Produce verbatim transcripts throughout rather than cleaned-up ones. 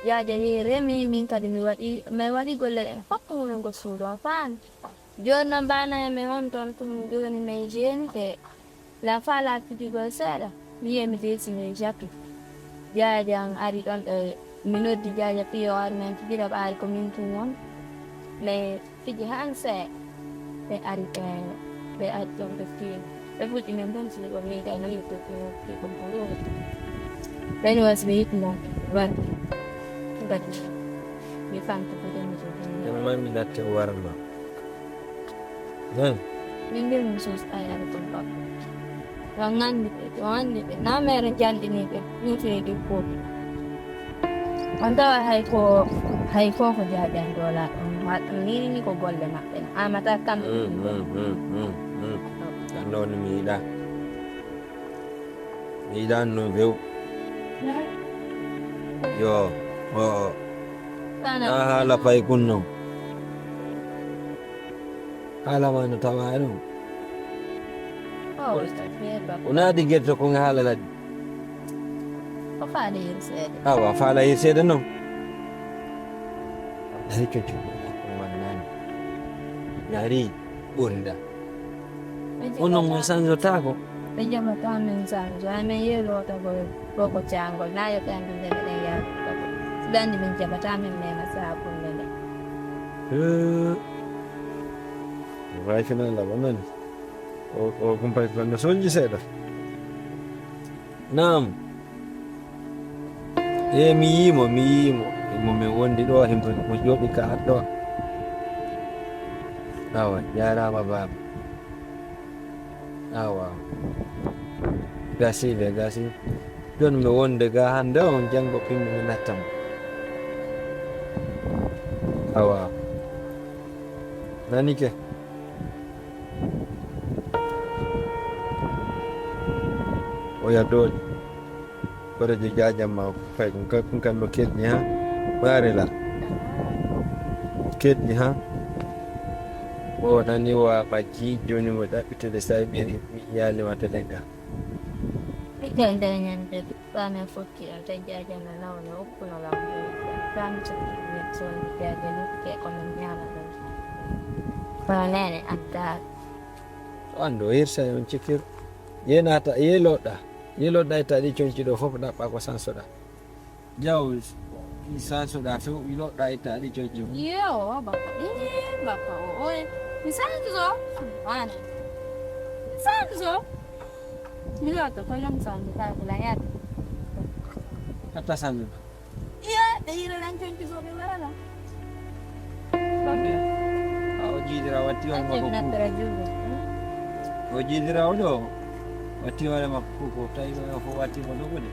Jaaja yehi remi, min kadi mi waɗi, mi waɗi golle ɗen fof ko woni ko suudu o faami. Jooni noon mbaana e men on toon tun jooni men jeeni te la faala fijugol seeɗa. Mi yehi mi deesi mi jappi. Jaaja an ari ɗon ɗo mi noddi Jaaja piyo o ari men fijira ɓaari ko min tun won. Mais fiji han seeɗa. Ɓe ari ɓe ɓe ari ɗon ɓe fiyi. Ɓe fuɗɗi men ɗon fii ko min kay no yetto ko ɗum ko ɗum. Ɓen wasi ɓe yiɗi non wari. Ngati mi famta ko ɗum ko ɗum. Ɗum man mi natte warma. Min mbiyii ɗum sos ayare ɗum ɗon. Yo nganndi ɓe, yo nganndi ɓe. Na mere janɗini ɓe, ɗum fini ɗum fof. On tawa hay ko, hay ko ko jaajan dola ɗum. Waɗ ɗum ni ni ko golle maɓɓe. Amata kam. Ɗum noon mi yiɗa. Mi yiɗaani ɗum few. Yo, o, o. Ɗa haala pay kun noon. Haala ma no tawa e ɗum. Wona di gerto ko nga haala ladde. Ko faala hirseede. Awa, faala hirseede noon. Dari cocco. Wannani. Dari ɓurda. Onon mo sanjotaako. Ɓe jaɓataa min sanjo, amen yeloota ko ɗo ko caangol, na yo ɓe anndu nde meɗen yaarude ko. Si ɓe anndi min jaɓataa, min meema saabunnde nde. Hee. Way fina la ba nani. O, o kumpay ko no sonji seeɗa. Naam. Ee, mi yii mo, mi yii mo. Himo min wondi ɗo, himo mo jooɗi ka ɗo. Awa, jaaraama baaba. Awa. Gasi de, gasi. Jooni mi wonde ga hannde on, janngo pinmi mi natta mo. Awa. Nani ke? Oya doole. Korejo jaajam ma kay ɗum kay ɗum kam no keɗɗi ha. Ɓaare la. Keɗɗi ha. O nani wa majji joni mo ɗaɓɓitede say ɓe mi yalima tele ga. Ɓiɗɗo nder ñande ɓiɓɓa men fokki o tan jaajam no nawno okkuno lam. Kam to min soni jaaje lukke ko min ñama ɗum. Kono nene adda. To ando hirsa on cikir. Yenata yeloɗa. Yiloɗa e taɗi conci ɗo fof ɗaɓɓa ko sansoɗa. Jaw, i sansoɗa few, yiloɗa e taɗi conci fof. Yewo, bappa. Ee, bappa o, oye. Mi sanso. Wane. Mi sanso. Mi lotto, ko jom sanso, ka ko la yata. Hatta sanso. Iya, ɓe yira lan conci fof ɓe wara lan. Bappa. A o jiidira watti on ma ko kuuku. O jiidira o ɗo. Watti hoore makko ko tawi ɗo ko watti mo dogude.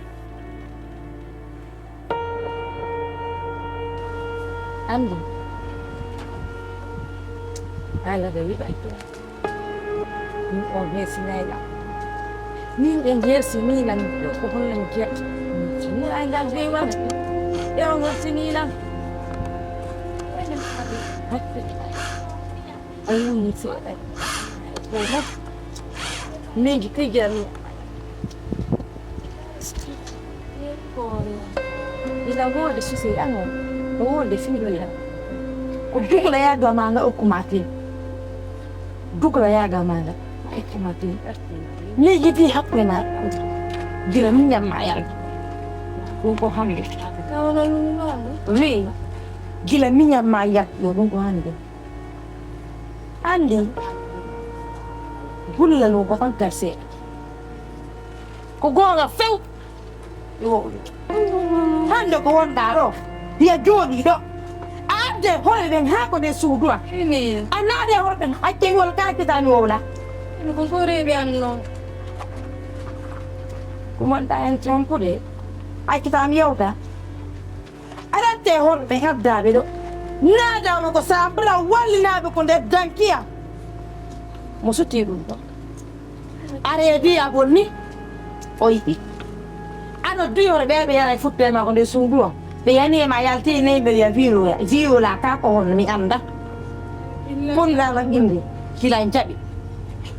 Anndi haala ɓe wiɗa min on hesinay lam. Min ɓe jersini lam ɗo ko honno mi jeeɓa. Ni ay ngal be wam ɓe on horsini lam. Ay woni seeɗa. Min tigi. Ina woodi susi ano no woodi fiiɗoya ko dugla yaaga ma nga okkuma ten. Dugla yaaga ma nga okkuma ten. Ni yidi hakkunde ma. Gila min yamma yalla. Ɗum ko hande. Wi gila min yamma yalla. Ɗum ko hande. Anndi gullal mum ko fantal seeɗa. Ko goonga few. Hannde ko wonɗaa ɗo, hiya jooɗii ɗo. A adde hoɗe ɗen haa ko nder suudu am. A naade hoɗe ɗen accewol ka accitaani wowla. Ko soreeɓe am noon. Ko wonɗaa en tonkude accitaami yewta. Aɗa ante hono ɓe heddaaɓe ɗo. Naadaama ko saabra wallinaaɓe ko nder dankiya. Mo sutti ɗum ɗo. Areedi a bonni. O yiɗi. Ano duyore ɓe ɓe yara e futte ma ko nder suudu o. Ɓe yani e ma yalti e nayi mbeɗa wiya wiyo la ka ko honno mi annda. Pondaama inde. Kila en jaɓi.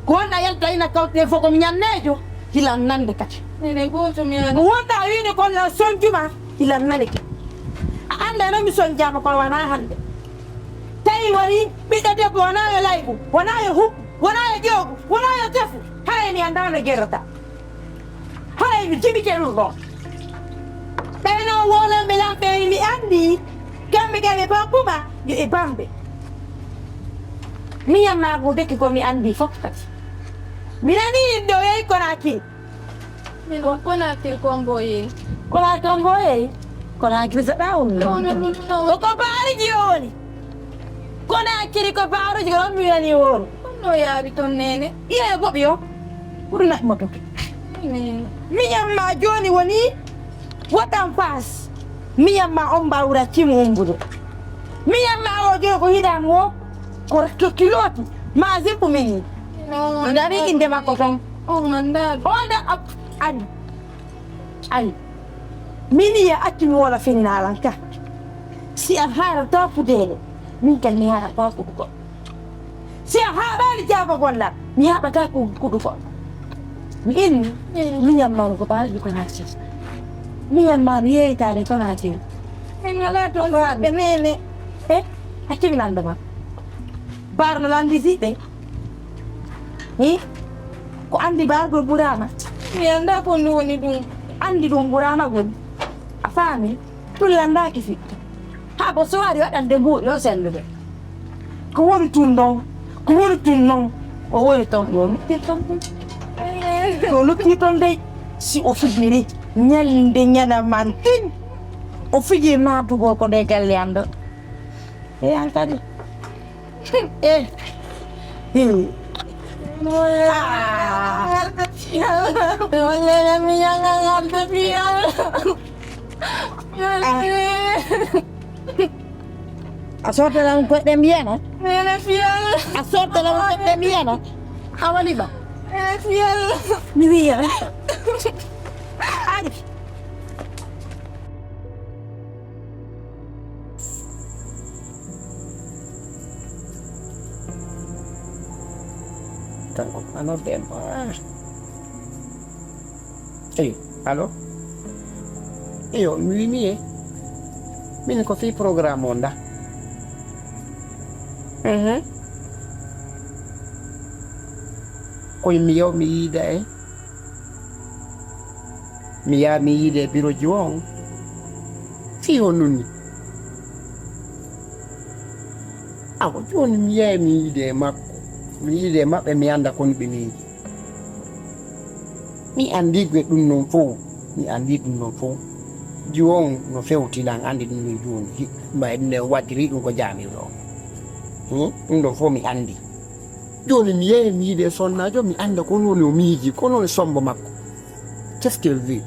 Ko wonɗa yalta ina kawte fof ko mi ñanneejo. Kila nande kadi. Ene gooto mi ana. Ko wonɗa wiide ko la sonjuma. Kila nande kadi. Eno mi sonjaama kono wonaa hannde. Tawi woni ɓiɗɗo debbo wonaa yo layɓu, wonaa yo huɓɓu, wonaa yo ƴoogu, wonaa yo tefu. Haray mi anndaa no gerata. Haray mi jibike ɗum ɗon. Ɓee noon wonanɓe lamɓe mi anndi, kamɓe kam e Pankuma yo e Bambe. Miñam maa ko deki ko mi anndi fof kadi. Mi nanii inɗo yehi Konakiri. Min on Konakiri Kongo yehi. Konakiri Kongo yehi? Konakiri saɗa on. Ko ko baariji o woni. Konakiri ko baariji ko ɗon mi nanii o woni. Honno yaari ton neene? Iye goɓi o. Ɓuri naɓi mo ton. Miñam maa jooni woni watan faas. Miñam maa on mbawra cimu umbude. Miñam maa o jooni ko hiɗan wo ko kiloti maa zippu min. Ndari innde makko ton. On anndaa. On da ani. Ani. Min ya accu mi wona fini nalan ka. Si a haara taw fudeede. Min kan mi haara taw fuduko. Si a haaɓaani jaabagol lam, mi haaɓataa ko kuɗugol. Mi inni, miñam maa ko baarɗo ko naati. Miñam maa mi yeeytaade ko naati. Min alaa toon waɗɓe neene. E, accu mi lannda ma. Baarɗo lanndi siɓɓe. Hi? Ko anndi baargol ɓuraama. Mi anndaa ko ndu woni ɗum. Anndi ɗum ɓuraama goni. A faami? Ɗum lanndaaki fi. Haa ko so waɗi waɗande mbuuɗi o senndude. Ko woni tun ɗon? Ko woni tun ɗon? O woni ton ɗo lutti ton ɗum. Ko lutti ton dey. Si o fijiri ñande ñana man tin. O fijiri naatugol ko nde galle am ɗo. E an kadi. Eh. Hmm. Ah. Wallene mi ñanga ngarta fiyal. A sortata ɗum koɗɗe mbiyana? Nene fiyal. A sortata ɗum koɗɗe mbiyana? A wali ba? Nene fiyal. Mi wiya. Ari. Kanko a nodde en. Ah. Eyo, allo? Eyo, mi wi mi e. Min ko fii programme on da. Mhm. Koye mi yaw mi yiida e. Mi yaha mi yiide e biroji on. Fii honɗun ni? Awa, jooni mi yahay mi yiide e makko. Mi yiide e maɓɓe, mi annda ko ɓe miiji. Mi anndi ɓe ɗum non fow. Mi anndi ɗum non fow. Jooni no fewti lan anndi ɗum non jooni. Hi, mbay ɗum ɗen waɗiri ɗum ko jaamirɗo. Hmm? Ɗum ɗon fow mi anndi. Jooni mi yahay mi yiide e sonnaajo, mi annda ko woni o miiji, ko woni sombo makko. Qu'est-ce qu'elle veut?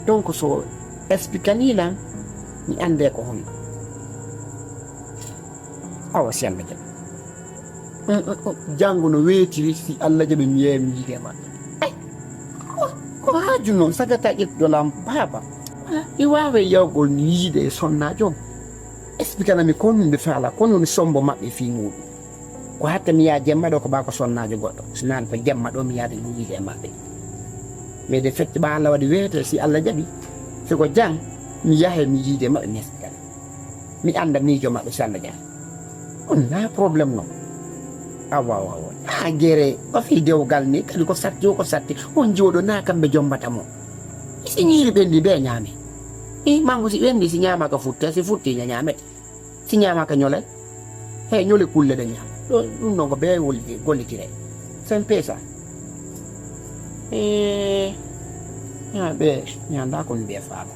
Donc, so expliquanii lan, mi annde ko honno. Awa, si Alla jaɓi. Mm, mm, mm. Janngo no weetiri, si Alla jaɓi, mi yeeya mi yiide ma. Ay, ko, ko haaju non, sagata ƴettude lan baaba. I waaway yawgol mi yiide e sonnaajo on. Expliquana mi ko honno ɓe faala, ko honno sombo maɓɓe fii muuɗum. Ko hatta mi yaha jemma ɗo ko baa ko sonnaajo goɗɗo. Si naan ko jemma ɗo mi yaada mi yiida e maɓɓe. Mais de fecce ɓa Alla waɗi weete si Alla jaɓi. Si ko jang mi yahe mi yiide maɓɓe mi hesɗitana. Mi annda miijo maɓɓe si Alla jaɓi. On na problème non. Awa, awa, awa. Na gere, o fii dewgal ni, kadi ko satti o ko satti. On jooɗo na kamɓe jombata mo. Si ñiiri ɓendi be ñaame. I mango si ɓendi si ñaama ka futte, si futti ña ñaamete. Si ñaamaaka ñole, he ñole kulle ɗe ñaama. Ɗo, ɗum ɗon ko bee wol-, gollitire. Sen peesa. Eh, ñaa ɓe, ñaanda ko mi ɓe faala.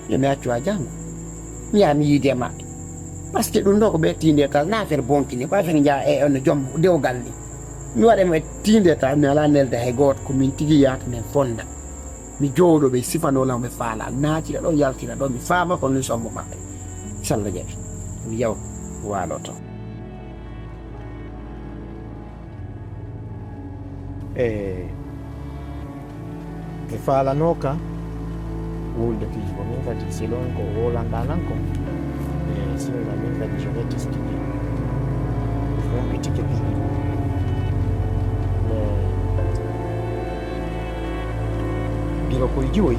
Yo mi accu a janngo. Mi yaa mi yiide maɓɓe. Parce que ɗum ɗo ko ɓe tiinde tal, na affaire bonkini, ko affaire njaa e on jom dewgal ni. Mi waɗa mo e tiinde tal, mi alaa nelde hay gooto, ko min tigi yaata min fonda. Mi jooɗo ɓe sifanoo lan ɓe faala, naatira ɗo, yaltira ɗo, mi faama ko ni sombo maɓɓe. Salla jaɓi, mi yaw waalo to. E, mi faalanooka wulde fii ko min kadi selon ko woolanɗaa lan ko. E, sinno min kadi je vais t'expliquer. Ɗum ɓe tikke fii. E, biro koye joyi.